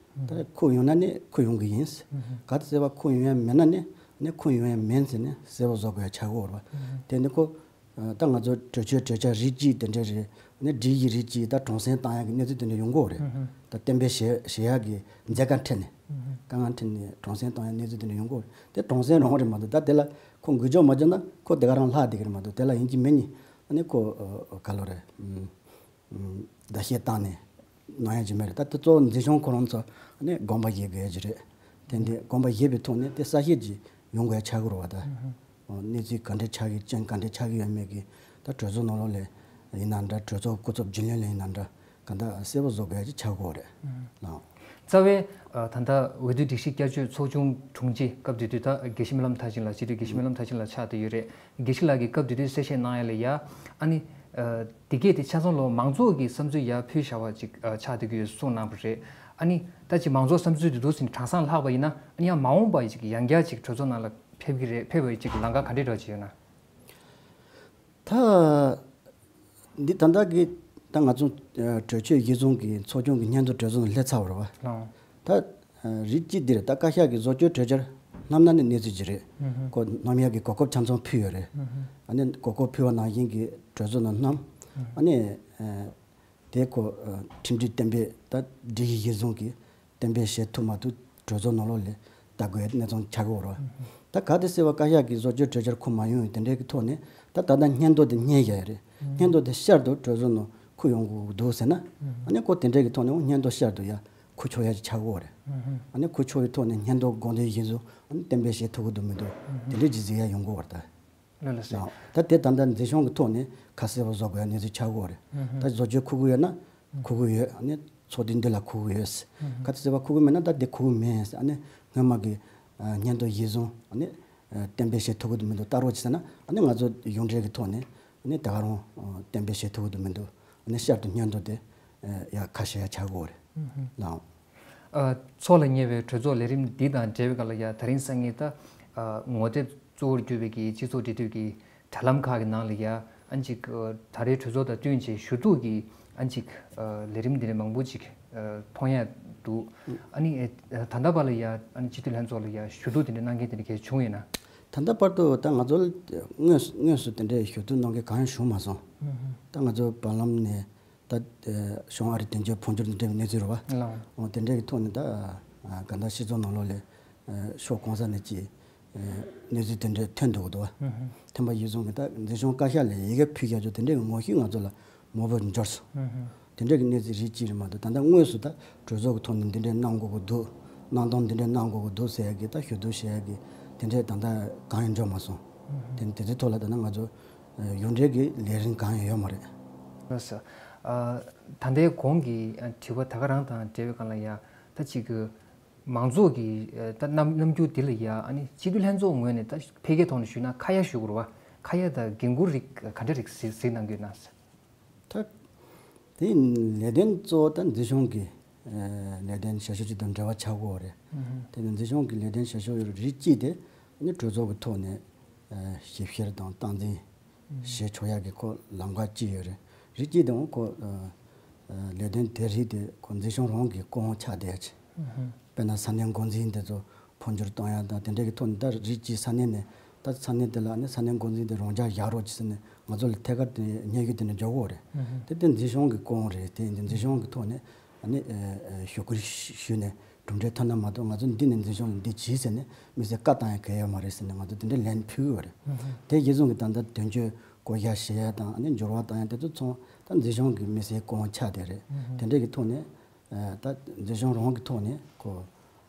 ད་འཁུར་ཡོང་ན་ནི་འཁུར་ཡོང་གི་ཡིན། གལ་ཏེ་གསལ་པོ་འཁུར་ཡོང་ཡ་མེད་ན་ནི་ནི་འཁུར་ཡོང་ཡ་མིན་ཟེར་ནས་གསལ་པོ་བཟོ་དགོས་ཡ་ཆགས་ཀྱི་ཡོད་རེད་བ། དེ་ནི་ཁོ། ཨ། ད་ང་ཚོ་གྲོས་ཆོད་གྲོས་འཆར་རིགས་གཅིག་དེ་འདྲ་རེད། ནི་སྒྲིག་གཞི་རིགས་གཅིག་ད་གྲངས་གསལ་བཏང་ཡ་གི་གནས་ཚུལ་དེ་འདྲ་ཡོང་གི་ཡོད་རེད། ད་གཏན་འབེབས་བྱེད་བྱེད་ཡ་གི་མཛད་དཀའ་འཕྲད་ནས། དཀའ་ངལ་འཕྲད་ནས་གྲངས་གསལ་བཏང་ཡ་གནས་ཚུལ་དེ་འདྲ་ཡོང་གི་ཡོད་རེད། དེ་གྲངས་གསལ་རང་རེད་མ་གཏོགས་ད་དེ་ལ་ཁོ་འགུལ་སྐྱོད་མ་བྱུང་ན་ཁོ་དེ་ག་རང་ལྷག་བསྡད་ཀྱི་རེད་མ་གཏོགས་དེ་ལ་ཡིན་གཅིག་མིན་གཉིས་ཨ་ནི་ཁོ། ཨ། ག་ལོ་རེད། ཨ། བརྡ་ཆད་བཏང་ནས་གནང་ཡ་ཅིག་མེད་རེད། ད་དེ་གཙོ་བོ་འཛིན་སྐྱོང་ཁོ་རང་ཚོ་ནས་དགོངས་པ་བཞེས་དགོས་ཡ་ཅིག་རེད། དེ་འདི་དགོངས་པ་བཞེས་པའི་ཐོག་ནས་དེ་གསལ་བཤད་ཅིག་ཡོང་དགོས་ཡ་ཆགས་ཀྱི་རེད་བ་ད། ཨ། གནས་ཚུལ་ག་འདྲ་ཆགས་ཀྱི་རྐྱེན་ག་འདྲ་ཆགས་ཀྱི་ཡོད་མེད་ཀྱི་ད་གྲོས་ཚོགས་ནང་ལོགས་ལ་ཡིན་ན་འདྲ། གྲོས་ཚོགས་སྐུ་ཚབ་རྒྱུན་ལས་ལ་ཡིན་ན་འདྲ། ག་འདྲ་གསལ་པོ་བཟོ་དགོས་ཡ་ཅིག་ཆགས་ཀྱི་ཡོད་རེད། ལགས། རྩ་བའི། ཨ། ད་ལྟ་འོས་བསྡུ་སྒྲིག་གཞི་བསྐྱར་བཅོས་ཚོགས་ཆུང་དྲུང་ཆེ་སྐབས་དེ་དུས་ད་དགེ་བཤེས་སྨོན་ལམ་མཐར་ཕྱིན་ལགས། སྤྱི་འཐུས་དགེ་བཤེས་སྨོན་ལམ་མཐར་ཕྱིན་ལགས་ཆགས་བསྡད་ཡོད་རེད། དགེ་བཤེས་ལགས་ཀྱིས་སྐབས་དེ་དུས་གསལ་བཤད་གནང་ཡ་ལ་ཡ། ཨ་ནི། ཨ། དེ་གས་དེ་ཆ་ཚང་ལོ་མང་ཚོགས་ཀྱི་བསམ་ཚུལ་ཡར་ཕུལ་བྱ་བ་ཅིག་ཨ། ཆགས་བསྡད་ཀྱི་ཡོད་གསུངས་གནང་བ་རེད། ཨ་ནི་ད་ཅིག་མང་ཚོགས་བསམ་ཚུལ་དེ་འདུག་ཟིན་གྲངས་སང་ལྷག་པ་ཡིན་ན་ཨ་ནི་ཡང་མ་འོངས་པ་ཅིག་ཡང་བསྐྱར་ཅིག་གྲོས་ཚོགས་ནང་ལ་ཕེབས་ཀྱི་རེད། ཕེབས་པའི་ཅིག་ལམ་ཁ་ག་འདྲས་འདྲ་ཅིག་ཡོད་ན། ད་འདི་ད་ལྟ་གི་ད་ང་ཚོ་ཨ། གྲོས་ཆོད་གཞིར་བཟུང་གི་ཚོགས་ཆུང་གི་སྙན་ཐོ་གྲོས་ཚོགས་ནང་སླེབས་ཚར་བ་རེད་བ། ལགས། ད་ཨ། རིགས་གཅིག་འདིར་ད་བཀའ་ཤག་གིས་བཟོ་བཅོས་གྲོས་འཆར་བསྣམས་ན་ནི་གནས་ཚུལ་ཅིག་རེད། ཁོ་བསྣམས་ཡག་གི་གོ་སྐབས་ཆ་ཚང་ཕུལ་ཡོད་རེད། ཨ་ནི་གོ་སྐབས་ཕུལ་བ་ནང་བཞིན་གྱི་གྲོས་ཚོགས་ནང་བསྣམས། ཨ་ནི་ཨ། དེ་ཁོ་ཨ། ཁྲིམས་སྒྲིག་གཏན་འབེབས་ད་སྒྲིག་གཞི་གཞིར་བཟུང་གི་གཏན་འབེབས་བྱེད་ཐུབ་མ་ཐུབ་གྲོས་ཚོགས་ནང་ལོགས་ལ་ལྟ་དགོས་ཡ་གནས་སྟངས་ཆགས་ཀྱི་ཡོད་རེད་བ། ད་གལ་ཏེ་གསལ་པོ་བཀའ་ཤག་གིས་བཟོ་བཅོས་གྲོས་འཆར་འཁུར་མ་ཡོང་བའི་དེ་འདྲའི་གི་ཐོག་ནས་ད་ད་ལྟ་སྙན་ཐོ་དེ་སྙན་བཞག་ཡ་རེད། སྙན་ཐོ་དེ་བསྐྱར་དུ་གྲོས་ཚོགས་ནང་འཁུར་ཡོང་དགོས་ཀྱི་འདུག་ཟེར་ན། ཨ་ནི་ཁོ་དེ་འདྲའི་གི་ཐོག་ནས་འོ་སྙན་ཐོ་བསྐྱར་དུ་ཡ་འཁུར་ཆོག་ཡ་ཅིག་ཆགས་ཀྱི་ཡོད་རེད། ཨ་ནི་འཁུར་ཆོག་པའི་ཐོག་ནས་སྙན་ཐོ་དགོངས་དོན་གཞིར་བཟུང་ཨ་ནི་གཏན་འབེབས་བྱེད་ཐུབ་ཀྱི་འདུག་མི་འདུག་དེ་འདྲའི་ཅིག་གཟིགས་ཡ་ཡོང་གི་ཡོད་རེད་ད། ལགས་ལགས་སོ། ལགས། ད་དེ་ད་ལྟ་འཛིན་སྐྱོང་གི་ཐོག་ནས་ཁ་གསལ་པོ་བཟོ་དགོས་ཡ་གནས་ཚུལ་ཆགས་ཀྱི་ཡོད་རེད། ད་བཟོ་བཅོས་འཁུར་གྱི་ཡོད་ན་འཁུར་གྱི་ཡོད། ཨ་ནི་ཚོགས་སྡེ་འདི་ལ་འཁུར་གྱི་ཡོད། ཁ་གསལ་པོ་འཁུར་གྱི་མེད་ན་ད་དེ་འཁུར་གྱི་མེད། ཨ་ནི་སྔོན་མ་གི་ཨ། སྙན་ཐོ་གཞིར་བཟུང་ཨ་ནི་ཨ། གཏན་འབེབས་བྱེད་ཐུབ་ཀྱི་མི་འདུག་ལྟ་རོགས་བྱེད་ཟེར་ན། ཨ་ནི་ང་ཚོ་གཞུང་འབྲེལ་གྱི་ཐོག་ནས་ཨ་ནི་ད་ག་རང་ཨ། གཏན་འབེབས་བྱེད་ཐུབ་ཀྱི་མི་འདུག་ཨ་ནི་བསྐྱར་དུ་སྙན་ཐོ་དེ་ཨ། ཡ་ཁ་བཤད་ཡ་ཆགས་ཀྱི་ཡོད་རེད། ལགས། ཨ། ཚོགས་ལ་ཉེ་བའི་གྲོས་ཚོགས་ལས་རིམ་འདི་དང་འབྲེལ་བའི་སྐབས་ལ་ཡ་ད་རིང་སང་ཉིན་ད། ཨ། ངོ་དེབ་གཙོ་བོར་གྱུར་པའི་གི་སྤྱི་ཚོགས་འབྲེལ་མཐུད་ཀྱི་དྲ་ལམ་ཁག་གི་ནང་ལ་ཡ་ཨ་ནི་ཅིག་ཨ། ད་རེས་གྲོས་ཚོགས་དང་བསྟུན་བྱས་ཞུ་གཏུག་གི་ ཨ་ཅིག་ལས་རིམ་འདི་འདྲ་མང་པོ་ཅིག་མཐོང་ཡ་འདུག་ཨ་ནི་ད་ལྟ་བར་ལ་ཡ་ཨ་ནི་སྤྱི་འཐུས་ལྷན་ཚོགས་ལ་ཡ་ཞུ་གཏུག་འདི་འདྲ་གནང་མཁན་དེ་འདྲ་གལ་བྱུང་ཡོད་ན། ད་ལྟ་བར་དུ་ད་ང་ཚོ་དངོས་དངོས་སུ་དེ་འདྲའི་ཞུ་གཏུག་གནང་མཁན་གང་ཡང་བྱུང་མ་སོང་། ད་ང་ཚོ་བར་ལམ་ནས་ད་གཞུང་ཨ་རི་དོན་གཅོད་འཕོ་འགྱུར་འདི་འདྲའི་གནས་ཚུལ་རེད་བ། ལགས། འོ་དེ་འདྲའི་གི་ཐོག་ནས་ད་གང་ལྟར་སྤྱི་ཚོགས་ནང་ལོགས་ལ་ཕྱོགས་གང་ས་ནས་ཀྱི་གནས་ཚུལ་དེ་འདྲ་ཐོན་འདུག་འདུག་བ། ཐོན་པ་ཡིན་སོང་གི་ད་འཛིན་སྐྱོང་བཀའ་ཤག་ལ་ཡི་གེ་ཕུལ་རྒྱུ་དེ་འདྲའི་གི་ངོ་ཤེས་ང་ཚོ་ལ་མང་པོ་འབྱོར་སོང་། དེ་འདྲའི་གི་གནས་ཚུལ་རིགས་གཅིག་རེད་མ་གཏོགས་ད་ལྟ་དངོས་སུ་ད་གྲོས་ཚོགས་ཀྱི་ཐོག་ནས་འདི་འདྲའི་གནང་དགོས་ཀྱི་འདུག་གནང་སྟངས་འདི་འདྲའི་གནང་དགོས་ཀྱི་འདུག་ཟེར་ཡ་གི་ད་ཞུ་གཏུག་བྱེད་ཡ་གི་དེ་འདྲའི་ད་ལྟ་གང་ཡང་འབྱོར་མ་སོང་། དེ་དེ་ཚོའི་ཐོག་ལ་ད་ལྟ་ང་ཚོ་ཡུན་རིང་གི་ལས་རིམ་གང་ཡང་ཡོད་མ་རེད། ལགས་སོ། ཨ། ད་ལྟའི་གོང་གི་ཨ་དྲི་བ་ད་ག་རང་དང་འབྲེལ་བའི་སྒང་ལ་ཡ་ད་ཅིག་གི་མང་ཚོགས་ཀྱི་ཨ་ད་རྣམ་རྣམ་འགྱུར་འདི་ལ་ཡ་ཨ་ནི་སྤྱི་འཐུས་ལྷན་ཚོགས་ངོས་ནས་ད་འཕེལ་རྒྱས་ཐོག་ནས་ཞུས་ན་ཁ་ཡ་ཞུ་དགོས་རེད་བ། ཁ་ཡ་དང་འགན་འཁུར་རིགས་ག་འདྲ་རིགས་གཟིགས་གཟིགས་གནང་གི་ཡོད་ན། ད་དེ་ལས་དོན་གཙོ་བོ་ད་འཛིན་སྐྱོང་གི་ལས་དོན་བྱ་ཤོག་ཅིག་དང་འབྲེལ་བ་ཆགས་ཀྱི་ཡོད་རེད། དེ་ནི་འཛིན་སྐྱོང་གི་ལས་དོན་བྱ་ཤོག་ཡོད་རེད། རིགས་གཅིག་དེ་ནི་གྲོས་ཚོགས་ཀྱི་ཐོག་ནས་ཞིབ་བཤེར་དང་སྟངས་འཛིན་བྱེད་ཆོག་ཡག་གི་ཁོ་ལམ་ཁ་གཅིག་ཡོད་རེད། རིགས་གཅིག་དེ་འོང་ཁོ་ལས་དོན་དེ་རིགས་དེ་ཁོ་འཛིན་སྐྱོང་རང་གི་སྐུ་དབང་ཆགས་བསྡད་ཡ་ཆེ། དཔེར་ན་ས་གནས་འགོ་འཛིན་དེ་ཚོ་འཕོ་འགྱུར་གཏོང་ཡ་དང་དེ་འདྲའི་གི་ཐོག་ནས་ད་རིགས་གཅིག་ས་གནས་ནས་ད་ས་གནས་དེ་ལ་ནི་ས་གནས་འགོ་འཛིན་དེ་རང་འཇགས་བཞག་རོགས་གྱིས་ཟེར་ནས་ང་ཚོ་ལ་ཐད་ཀར་དེ་སྙན་ཞུ་དེ་འདྲ་འབྱོར་གྱི་ཡོད་རེད། དེ་དེ་འཛིན་སྐྱོང་གི་སྐུ་དབང་རེད། དེ་འཛིན་སྐྱོང་གི་ཐོག་ནས་ནི་ཞུ་སྐུལ་ཞུས་ནས་གྲུབ་འབྲས་ཐོན་ན་མ་གཏོགས་ང་ཚོ་འདི་ནས་འཛིན་སྐྱོང་ལ་འདི་གྱིས་ཟེར་ནས་མི་སེར་བཀའ་བཏང་ཡ་གལ་ཡོད་མ་རེད་ཟེར་ནས་ང་ཚོ་དེ་འདྲའི་ལན་ཕུལ་གྱི་ཡོད་རེད། དེ་གཞི་བཟུང་གི་ད་ལྟ་དོན་གཅོད་བསྐོ་བཞག་བྱེད་ཡ་དང་ནི་འགྱུར་བ་བཏང་ཡ་དེ་ཚོ་ཚང་ད་འཛིན་སྐྱོང་གི་མི་སེར་སྐུ་དབང་ཆགས་བསྡད་རེད། དེ་འདྲའི་གི་ཐོག་ནས། ད་འཛིན་སྐྱོང་རང་གི་ཐོག་ནས་ཁོ་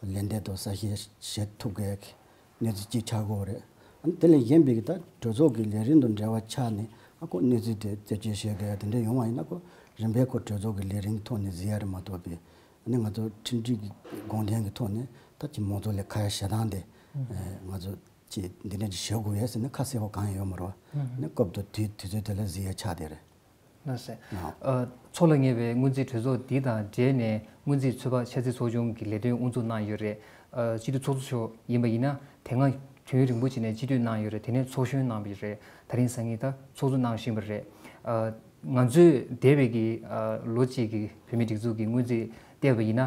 ལན་འདེབས་དང་གསལ་བཤད་བྱེད་ཐུབ་དགོས་ཀྱི་གནས་ཚུལ་གཅིག་ཆགས་ཀྱི་ཡོད་རེད། ཨ་ནི་དེ་ལས་གཞན་པའི་གི་ད་གྲོས་ཚོགས་ཀྱི་ལས་རིམ་དང་འབྲེལ་བ་ཆགས་ནས་ཨ་ཁོ་གནས་ཚུལ་དེ་རྩད་གཅོད་བྱེད་དགོས་ཡ་དེ་འདྲ་ཡོང་བ་ཡིན་ན་ཁོ་རིམ་པས་ཁོ་གྲོས་ཚོགས་ཀྱི་ལས་རིམ་ཐོག་ནས་གཟིགས་ཡ་རེད་མ་གཏོགས་པའི་ཨ་ནི་ང་ཚོ་ཁྲིམས་སྒྲིག་གི་དགོངས་དོན་གྱི་ཐོག་ནས་ད་ཅི་མང་ཚོགས་ལ་ཁ་ཡ་བྱེད་སྟངས་དེ་ང་ཚོ་ཅི་འདི་འདྲ་ཅིག་བྱེད་དགོས་ཡ་ཟེར་ནས་ཁ་གསལ་པོ་གང་ཡང་ཡོད་མ་རེད་བ། ཨ་ནི་སྐབས་དང་དུས་དུས་ཚོད་དེ་ལ་གཟིགས་ཡ་ཆགས་བསྡད་རེད། ལགས་སེ། ཨ། ཨ། འཚོགས་ལ་ཉེ་བའི་སྔོན་རྩིས་གྲོས་ཚོགས་འདི་དང་འབྲེལ་ནས་སྔོན་རྩིས་ཚོད་དཔག་འཆར་རྩིས་ཚོགས་ཆུང་གི་ལས་དོན་དབུ་འཛུགས་གནང་ཡོད་རེད། ཨ། སྤྱི་འཐུས་ཚོགས་གཙོ་མཆོག་ཡིན་པ་ཡིན་ན་དེ་སྔ་དུས་ཡུན་རིང་པོ་ཅིག་ནས་སྤྱི་འཐུས་གནང་ཡོད་རེད། དེ་ནས་ཚོགས་གཞོན་གནང་བ་རེད། ད་རིང་སང་ཉིན་ད་ཚོགས་གཙོ་གནང་བཞིན་པ་རེད། ཨ། ང་ཚོས་འདས་པའི་གི་ཨ། ལོ་གཅིག་གི་བོད་མིའི་སྒྲིག་འཛུགས་ཀྱི་སྔོན་རྩིས་བལྟས་པ་ཡིན་ན།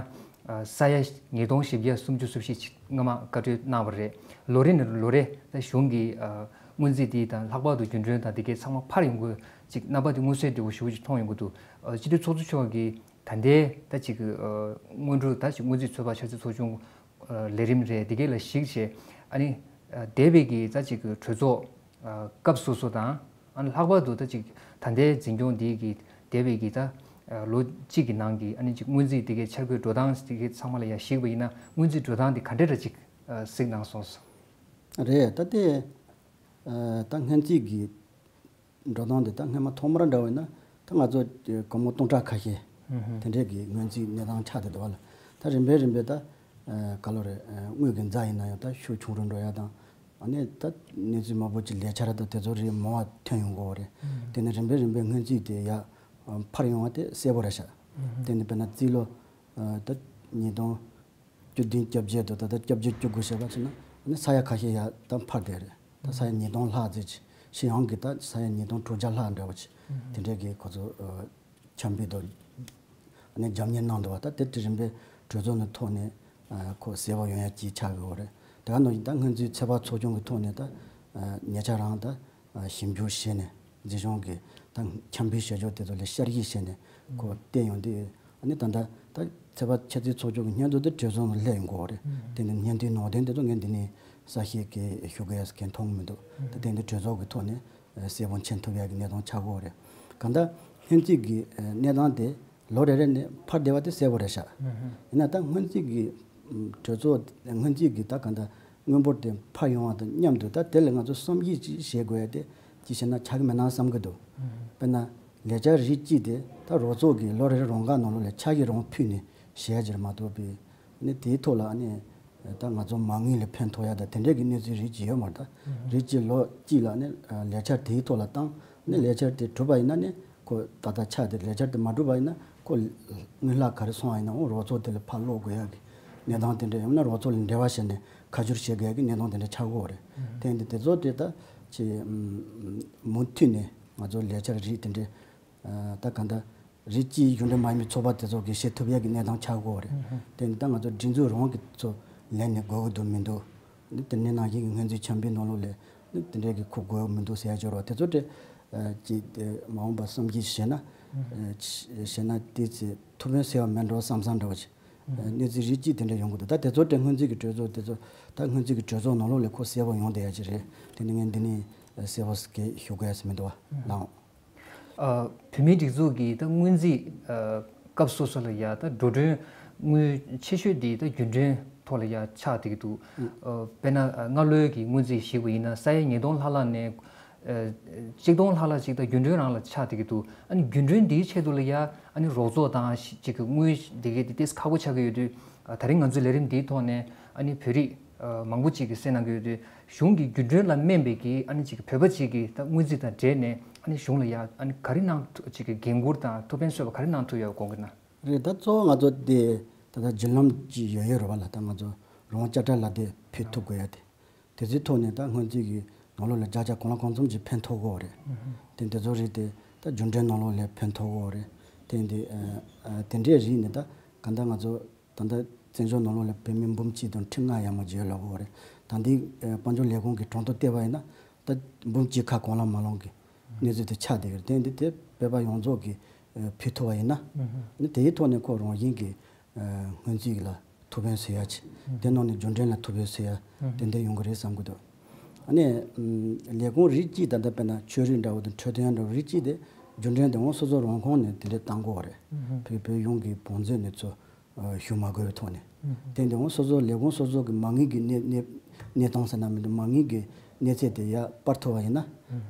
ཨ། ས་ཡ་ཉིས་སྟོང་བཞི་བརྒྱ་སུམ་ཅུ་སོ་བཞི་ཅིག་སྔ་མ་བཀའ་འཁྲོལ་གནང་བ་རེད། ལོ་རེ་ནས་ལོ་རེ་ད་གཞུང་གི་ཨ། སྔོན་རྩིས་དེ་དང་ལྷག་པར་དུ་རྒྱུན་གྲོན་དང་དེ་གའི་ཚང་མ་འཕར་ཡོང་གི་ཅིག་རྣམ་པ་དེ་མངོན་གསལ་དོད་པོ་ཞེ་པོ་ཅིག་མཐོང་ཡོང་གི་འདུག་ཨ། སྤྱི་འཐུས་ཚོགས་གཙོ་མཆོག་གིས་ད་ལྟའི་ད་ཅིག་ཨ། སྔོན་འགྲོ་ད་ཅིག་སྔོན་རྩིས་ཚོད་དཔག་འཆར་རྩིས་ཚོགས་ཆུང་ཨ། ལས་རིམ་རེད། དེ་གའི་ལ་གཞིགས་བྱས་ཨ་ནི་ཨ། འདས་པའི་གི་ད་ཅིག་གྲོས་ཚོགས་ཨ། སྐབས་སོ་སོ་དང་ཨ། ལྷག་པར་དུ་ད་ཅིག་ད་ལྟའི་འཛིན་སྐྱོང་འདི་གི་འདས་པའི་གི་ད་ཨ། ལོ་གཅིག་གི་ནང་གི་ཨ་ནི་ཅིག་སྔོན་རྩིས་དེ་གའི་འཆར་འགོད་འགྲོ་སྟངས་དེ་གའི་ཚང་མ་ལ་ཡང་གཞིགས་པ་ཡིན་ན་སྔོན་རྩིས་འགྲོ་སྟངས་དེ་ག་འདྲ་འདྲ་ཅིག་ཨ། གཟིགས་གནང་སོང་། རེད། ད་ལྟའི་ཨ། ད་སྔོན་རྩིས་ཀྱི་འགྲོ་སྟངས་དེ་ད་སྔོན་མ་ཐོག་མར་འདྲ་བས་ན་ད་ང་ཚོ་སྒོར་མོ་སྟོང་ཕྲག་ཁ་ཤས་དེ་འདྲས་ཀྱི་སྔོན་རྩིས་གནས་སྟངས་ཆགས་བསྡད་འདུག་བ་ལ། ད་རིམ་པས་རིམ་པས་ད་ཨ། ག་ལོ་རེད། ཨ། དངུལ་གྱི་འཛའ་ཡིན་ན་ཡང་ད་ཤུགས་ཆུང་རུ་འགྲོ་ཡ་དང་ཨ་ནི་ད་གནས་ཚུལ་མང་པོ་ཅིག་ལས་འཆར་དང་དེ་ཚོ་རིགས་མང་བ་ཐོན་ཡོང་གི་ཡོད་རེད། དེ་ནས་རིམ་པས་རིམ་པས་སྔོན་རྩིས་དེ་ཡར་འཕར་ཡོང་བ་དེ་གསལ་པོ་རེད་ཤག་དེ་ནས་དཔེར་ན་རྩིས་ལོ་ཨ། ད་ཉིས་སྟོང་བཅུ་བདུན་བཅོ་བརྒྱད་དུ་ད་ལྟ་བཅོ་བརྒྱད་བཅུ་དགུ་བྱས་པ་ཕྱིན་ན་ཨ་ནི་ས་ཡ་ཁ་ཤས་ཡར་ད་འཕར་བསྡད་རེད། ད་ས་ཡ་ཉིས་སྟོང་ལྷག་ཙམ་ཅིག་ཕྱི་ཡོང་གི་ད་ས་ཡ་ཉིས་སྟོང་དྲུག་བརྒྱ་ལྷག་འདྲ་བོ་ཅིག་དེ་འདྲས་ཀྱི་ཁོ་ཚོ་ཨ། འཆམ་མཐུན་དང་ཨ་ནི་རྒྱབ་གཉེར་གནང་འདུག་བ། ད་དེ་དེ་རིམ་པས་གྲོས་ཚོགས་ནས་ཐོག་ནས་ཨ། ཁོ་གསལ་པོ་ཡོང་ཡ་ཅིག་ཆགས་ཡོད་རེད། དེ་ག་ནང་བཞིན་ད་སྔོན་རྩིས་ཚོད་དཔག་ཚོགས་ཆུང་གི་ཐོག་ནས་ད་ཨ། ཉེ་ཆར་རང་ད་ཨ། ཞིབ་འཇུག་བྱས་ནས་འཛིན་སྐྱོང་གི་ད་འཆམ་མཐུན་བྱ་ཕྱོགས་དེ་ཚོ་ལ་བསྐྱར་ཞིབ་བྱས་ནས་ཁོ་བལྟས་ཡོང་དུས་ཨ་ནི་ད་ལྟ་ད་ཚོད་དཔག་འཆར་རྩིས་ཚོགས་ཆུང་གི་སྙན་ཐོ་དེ་གྲོས་ཚོགས་ནང་སླེབས་ཡོང་གི་ཡོད་རེད། དེ་ནས་སྙན་ཐོའི་ནང་དོན་དེ་ཚོ་ངས་འདི་ནས་གསལ་བཤད་གི་ཞུ་དགོས་ཡ་གང་མཐོང་གི་མི་འདུག་ད་དེ་འདི་གྲོས་ཚོགས་ཀྱི་ཐོག་ནས་གསལ་པོ་མཁྱེན་ཐུབ་ཡག་གི་གནས་སྟངས་ཆགས་ཀྱི་ཡོད་རེད། གང་ལྟར་སྔོན་རྩིས་ཀྱི་གནས་སྟངས་དེ་ལོ་རེ་རེ་ནས་འཕར་བསྡད་པ་དེ་གསལ་པོ་རེད་ཤག་ཡིན་ན་ད་སྔོན་རྩིས་ཀྱི་གྲོས་ཚོགས་སྔོན་རྩིས་ཀྱི་ད་གང་ལྟར་དངུལ་འབོར་དེ་འཕར་ཡོང་བ་དང་མཉམ་དུ་ད་དེ་ལ་ང་ཚོ་བསམ་གཞིག་ཅིག་བྱེད་དགོས་ཡ་དེ་ཅིག་བྱས་ན་ཆགས་ཀྱི་མེད་ན་བསམ་གྱི་འདུག་དཔེར་ན་ལས་འཆར་རིགས་གཅིག་དེ་ད་རོགས་ཚོགས་ཀྱིས་ལོ་རེ་རེ་རང་འགན་ནང་ལོགས་ལ་ཆ་ཤས་རང་ཕུལ་ནས་བྱས་ཡ་ཅིག་རེད་མ་གཏོགས་པའི་ནི་དེའི་ཐོག་ལ་ནི་ད་ང་ཚོ་མ་དངུལ་ལ་ཕན་ཐོགས་ཡ་ད་དེ་འདྲས་ཀྱི་གནས་ཚུལ་རིགས་ཅིག་ཡོད་མ་རེད། ད་རིགས་གཅིག་ལོ་གཅིག་ལ་ནི་ལས་འཆར་དེའི་ཐོག་ལ་བཏང་ནི་ལས་འཆར་དེ་གྲུབ་པ་ཡིན་ན་ནི་ཁོ་ད་ལྟ་ཆགས་དེ་ལས་འཆར་དེ་མ་གྲུབ་པ་ཡིན་ན་ཁོ་དངུལ་ལྷག་ག་རེ་སོང་བ་ཡིན་ན་འོ་རོགས་ཚོགས་དེ་ལ་ཕར་སློག་དགོས་ཡ་གི་གནས་སྟངས་དེ་འདྲ་ཡང་ན་རོགས་ཚོགས་ལ་འབྲེལ་བ་བྱས་ནས་ཁ་བསྒྱུར་བྱེད་དགོས་ཡ་གི་གནས་སྟངས་དེ་འདྲ་ཆགས་ཀྱི་ཡོད་རེད། དེ་ཡིན་དུས་དེ་ཚོ་དེ་ད་ཅི་མུ་མཐུད་ནས་ང་ཚོ་ལས་འཆར་རིགས་དེ་འདྲ་ད་ག་འདྲ་ རིགས་གཅིག་གཞུང་འབྲེལ་མ་ཡིན་པའི་ཚོགས་པ་དེ་ཚོ་གིས་བྱེད་ཐུབ་ཡག་གི་གནས་སྟངས་ཆགས་ཀྱི་ཡོད་རེད། དེ་ནི་ད་ང་ཚོ་སྒྲིག་འཛུགས་རང་གི་ཚོ་ལས་ནས་དགོས་ཀྱི་འདུག་མི་འདུག་ནི་དེ་འདྲའི་ནང་བཞིན་གྱི་སྔོན་རྩིས་འཆར་འབུལ་ནང་ལོགས་ལ་ནི་དེ་འདྲའི་གི་ཁུར་དགོས་མི་འདུག་ཟེར་ཡ་ཅིག་ཡོད་རེད་བ། དེ་ཚོ་དེ་ཅིག་དེ་མ་འོངས་པ་བསམ་གཞིག་བྱས་ན་བྱས་ན་དེ་ཚེ་ཐུགས་ཕན་གསོས་པ་མིན་འགྲོ་བསམ་བསམ་འདྲ་བ་ཅིག་གནས་ཚུལ་རིགས་གཅིག་དེ་འདྲ་ཡོང་གི་འདུག་ད་དེ་ཚོ་དེ་སྔོན་རྩིས་ཀྱི་གྲོས་ཚོགས་དེ་ཚོ་ད་སྔོན་རྩིས་ཀྱི་གྲོས་ཚོགས་ནང་ལོགས་ལ་ཁོ་གསལ་པོ་ཡོང་བསྡད་ཡ་ཅིག་རེད། དེ་ནི་ངས་འདི་ནས་གསལ་པོ་ཞིག་ཞུ་དགོས་ཡ་ཟེར་མི་འདུག་བ་ལགས། ཨ། བོད་མིའི་སྒྲིག་འཛུགས་ཀྱི་ད་སྔོན་རྩིས་ཨ་སྐབས་སོ་སོ་ལ་ཡ་ད་འགྲོ་གྲོན་དངུལ་ཆེ་ཤོས་དེ་ད་རྒྱུན་གྲོན་ཐོག་ལ་ཡ་ཆགས་བསྡད་ཀྱི་འདུག་ཨ། དཔེར་ན་ཨ་སྔ་ལོའི་གི་སྔོན་རྩིས་ཞིག་པ་ཡིན་ན་ས་ཡ་ཉིས་སྟོང་ལྷག་ལྷག་ནས་ཨ་གཅིག་སྟོང་ལྷག་ལྷག་ཅིག་ད་རྒྱུན་གྲོན་རང་ལ་ཆགས་བསྡད་ཀྱི་འདུག་ཨ་ནི་རྒྱུན་གྲོན་འདིའི་ཆེད་དུ་ལ་ཡ་ཨ་ནི་རོགས་ཚོགས་དང་ཞིག་གི་དངུལ་འདི་གས་དེ་ཏོག་ཙམ་ཁག་པོ་ཆགས་ཀྱི་ཡོད་དུས། ཨ། ད་རིང་ང་ཚོའི་ལས་རིམ་འདིའི་ཐོག་ནས་ཨ་ནི་བོད་རིགས་ཨ་མང་པོ་ཅིག་གིས་གསན་གནང་གི་ཡོད་དུས། གཞུང་གི་རྒྱུན་གྲོན་ལ་སྨན་པའི་གི་ཨ་ནི་ཅིག་གི་བོད་པ་ཅིག་གིས་ད་སྔོན་རྩིས་དང་འབྲེལ་ནས་ཨ་ནི་གཞུང་ལ་ཡ་ཨ་ནི་ག་རེ་གནང་ཐུབ་ཅིག་གི་འགན་འཁུར་དང་ཐུགས་ཕན་གསོས་པ་ག་རེ་གནང་ཐུབ་ཡོད་དགོངས་ཀྱི་ན། རེད། ད་གཙོ་བོ་ང་ཚོ་དེ་ད་ལྟ་བརྒྱུད་ལམ་ཅིག་ཡོད་ཡོད་རེད་བ་ལ། ད་ང་ཚོ་རང་དབང་དཔྱ་ཁྲལ་ལ་དེ་ཕུལ་ཐུབ་དགོས་ཡ་དེ། དེ་ཚོའི་ཐོག་ནས་ད་སྔོན་རྩིས་ཀྱི་ནང་ལོགས་ལ་བརྒྱ་ཆ་གང་ལ་གང་འཚམ་ཅིག་ཕན་ཐོགས་ཀྱི་ཡོད་རེད། དེ་འདི་ཚོ་རིགས་དེ་ད་རྒྱུན་གྲོན་ནང་ལོགས་ལ་ཕན་ཐོགས་ཀྱི་ཡོད་རེད། དེ་འདི་ཨ་ཨ་དེ་འདྲའི་རིགས་ནི་ད་ག་འདྲ་ང་ཚོ་ད་ལྟ་བཙན་བྱོལ་ནང་ལོགས་ལ་བོད་མི་འབུམ་གཅིག་དང་ཁྲི་ལྔ་ཡར་མར་ཅིག་ཡོད་ལབ་ཀྱི་ཡོད་རེད། ད་འདི་ཨ་དཔལ་འབྱོར་ལས་ཁུངས་ཀྱི་གྲངས་ཐོ་བལྟས་པ་ཡིན་ན་ད་འབུམ་གཅིག་ཁ་གང་ལ་མ་ལོངས་ཀྱི་གནས་ཚུལ་དེ་ཆགས་བསྡད་ཀྱི་རེད། དེ་འདི་དེ་བོད་པ་ཡོངས་རྫོགས་ཀྱིས་ཨ་ཕུལ་ཐུབ་པ་ཡིན་ན་ནི་དེའི་ཐོག་ནས་ཁོ་རང་བཞིན་གྱིས་ཨ་སྔོན་རྩིས་ལ་ཐུགས་ཕན་གསོས་ཡ་ཅིག་དེ་ནང་ནས་རྒྱུན་གྲོན་ལ་ཐུགས་ཕན་གསོས་ཡ་ཏན་ཏན་ཡོང་གི་རེད་བསམ་གྱི་འདུག་ཨ་ནི་ཨམ་ལས་ཁུངས་རིགས་གཅིག་ད་ལྟ་དཔེར་ན་ཆོས་རིག་འདྲ་བོ་དང་འཕྲོད་བསྟེན་འདྲ་བོ་རིགས་གཅིག་དེ་རྒྱུན་གྲོན་དེ་འོང་སོ་སོ་རང་ཁོངས་ནས་དེ་འདྲ་བཏང་དགོས་པ་རེད། བོད་བོད་གཞུང་གི་བང་མཛོད་ནས་ཚུར་ཨ་ཞུ་མ་དགོས་པའི་ཐོག་ནས། དེ་འདི་འོང་སོ་སོ་ལས་ཁུངས་སོ་སོ་གི་མ་དངུལ་གྱི་གནས་གནས་གནས་སྟངས་ཟེར་ན་མི་འདུག་མ་དངུལ་གྱི་གནས་ཚད་དེ་ཡར་སྤར་ཐུབ་པ་ཡིན་ན།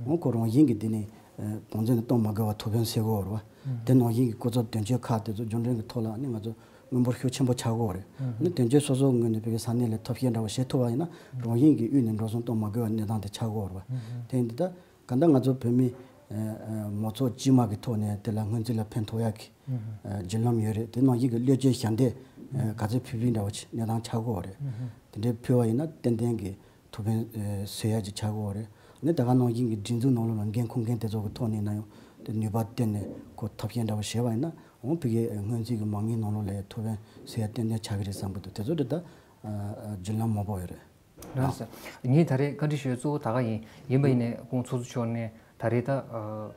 འོང་ཁོ་རང་བཞིན་གྱིས་དེ་ནས་ཨ་བང་མཛོད་ནས་གཏོང་མ་དགོས་པ་ཐུགས་ཕན་གསོས་ཀྱི་ཡོད་རེད་བ། དེ་ནང་བཞིན་གྱི་སྐུ་ཚབ་དོན་གཅོད་ཁག་དེ་ཚོ་རྒྱུན་གྲོན་གྱི་ཐོག་ལ་ནི་ང་ཚོ་དངུལ་འབོར་ཤུགས་ཆེན་པོ་ཆགས་ཀྱི་ཡོད་རེད། ནི་དོན་གཅོད་སོ་སོའི་ངོས་ནས་བོད་པའི་ས་གནས་ལ་ཐབས་ཤེས་འདྲ་བོ་བྱེད་ཐུབ་པ་ཡིན་ན་རང་བཞིན་གྱིས་དབུས་ནས་འགྲོ་སོང་གཏོང་མ་དགོས་པའི་གནས་སྟངས་དེ་ཆགས་ཀྱི་ཡོད་རེད་བ། དེ་ཡིན་དུས་ད་ག་འདྲ་ང་ཚོ་བོད་མི་ཨ་ཨ་མང་ཚོགས་དཀྱུས་མ་གི་ཐོག་ནས་དེ་ལ་སྔོན་རྩིས་ལ་ཕན་ཐོགས་ཡག་གི་ཨ་བརྒྱུད་ལམ་ཡོད་རེད། དེ་ནང་བཞིན་གྱི་བློས་བཅད་ཞབས་འདེགས་ཨ་ག་ཚོད་ཕུལ་ཕུལ་འདྲ་བོ་ཅིག་གནས་སྟངས་ཆགས་ཀྱི་ཡོད་རེད། དེ་འདྲའི་ཕུལ་བ་ཡིན་ན་ཏན་ཏན་གྱི་ཐུགས་ཕན་ཨ་གསོས་ཡག་ཅིག་ཆགས་ཀྱི་ཡོད་རེད། ཨ་ནི་ད་ག་ནང་བཞིན་གྱི་སྒྲིག་འཛུགས་ནང་ལོགས་ལ་འགན་འཁུར་མཁན་དེ་ཚོ་གི་ཐོག་ནས་ན་ཡང་དེ་ནུས་པ་བཏོན་ནས་ཁོ་ཐབས་ཤེས་འདྲ་བོ་བྱས་པ་ཡིན་ན་འོང་ཕ་གིའི་སྔོན་རྩིས་ཀྱི་མ་དངུལ་ནང་ལོགས་ལ་ཐུགས་ཕན་གསོས་ཡག་ཏན་ཏན་ཆགས་ཀྱི་རེད་བསམ་གྱི་འདུག་དེ་ཚོ་དེ་ད་ཨ་ཨ་བརྒྱུད་ལམ་མང་པོ་ཡོད་རེད། རང་ས། ངས་ད་རེས་བཀའ་འདྲི་ཞུ་ཡ་གཙོ་བོ་ད་ག་ཡིན། ཡིན་པ་ཡིན་ནའི་ཁོང་ཚོགས་གཙོ་མཆོག་ནས་ད་རེས་ད་ཨ་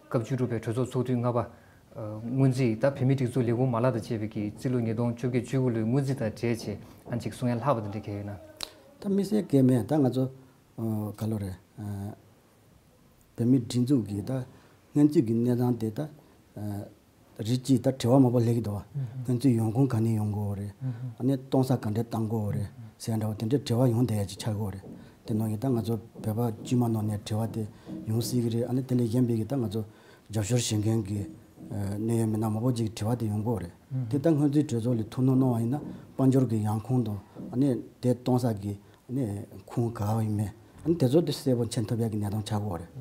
སྐབས་བཅུ་དྲུག་པའི་གྲོས་ཚོགས་ཚོགས་དུས་ལྔ་པ་ཨ་སྔོན་རྩིས་ད་བོད་མིའི་སྒྲིག་འཛུགས་ལས་ཁུངས་མ་ལག་དང་བཅས་པའི་གི་རྩིས་ལོ་ཉིས་སྟོང་བཅོ་བརྒྱད་བཅུ་དགུ་ལོའི་སྔོན་རྩིས་དང་འབྲེལ་བྱས་ཨ་ཅིག་གསུང་ཡ་ལྷག་པ་དེ་འདྲ་གལ་ཡོད་ན། ད་དམིགས་བསལ་གལ་མེད། ད་ང་ཚོ་ཨ་ག་ལོ་རེད། ཨ་བོད་མིའི་སྒྲིག་འཛུགས་ཀྱི་ད་སྔོན་རྩིས་ཀྱི་གནས་སྟངས་དེ་ད་ཨ་རིགས་གཅིག་ད་དྲི་བ་མང་པོ་སླེབས་ཀྱི་འདུག་བ། སྔོན་རྩིས་ཡོང་ཁུངས་ག་ནས་ཡོང་དགོས་རེད། ཨ་ནི་གཏོང་ས་ག་འདྲས་གཏོང་དགོས་རེད་ཟེར་འདྲ་བ་དེ་འདྲའི་དྲི་བ་ཡོང་བསྡད་ཡ་ཅིག་ཆགས་ཀྱི་ཡོད་རེད། དེ་ནང་བཞིན་ད་ང་ཚོ་བོད་པ་དཀྱུས་མ་ནང་ནས་དྲི་བ་དེ་ཡོང་སྲིད་ཀྱི་རེད། ཨ་ནི་དེ་ལས་གཞན་པའི་གི་ད་ང་ཚོ་རྒྱབ་སྐྱོར་བྱེད་མཁན་གྱི་ཨ་གནད་ཡོད་མི་སྣ་མང་པོ་ཅིག་གི་དྲི་བ་དེ་ཡོང་གི་ཡོད་རེད། དེ་ད་སྔོན་རྩིས་གྲོས་ཚོགས་ལ་ཐུགས་སྣང་གནང་བ་ཡིན་ན་དཔལ་འབྱོར་གྱི་ཡོང་ཁུངས་དང་ཨ་ནི་དེ་གཏོང་ས་གི་ནས་ཁུངས་ག་བ་ཡིན་མིན། ཨ་ནི་དེ་ཚོ་དེ་གསལ་པོ་མཁྱེན་ཐུབ་ཡག་གི་གནས་སྟངས་ཆགས་ཀྱི་ཡོད་རེད།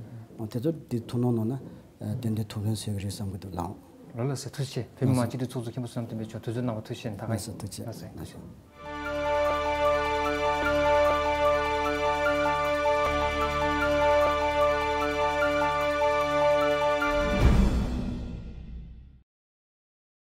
ཨ་དེ་ཚོ་དེ་ཐུགས་སྣང་གནང་ན་ཨ་ཏན་ཏན་ཐུགས་ཕན་གསོས་ཀྱི་རེད་བསམ་གྱི་འདུག་ལགས། ལགས་ལགས་སེ། ཐུགས་རྗེ་ཆེ། བོད་མི་མང་སྤྱི་འཐུས་ཚོགས་གཙོ་མཁན་པོ་བསོད་ནམས་བསྟན་འཕེལ་མཆོག་དུས་ཚོད་གནང་བ་ཐུགས་རྗེ་ཆེ། ད་ག་ཡིན། ལགས་སོ། ཐུགས་རྗེ་ཆེ། ལགས་སོ། ལགས་སོ།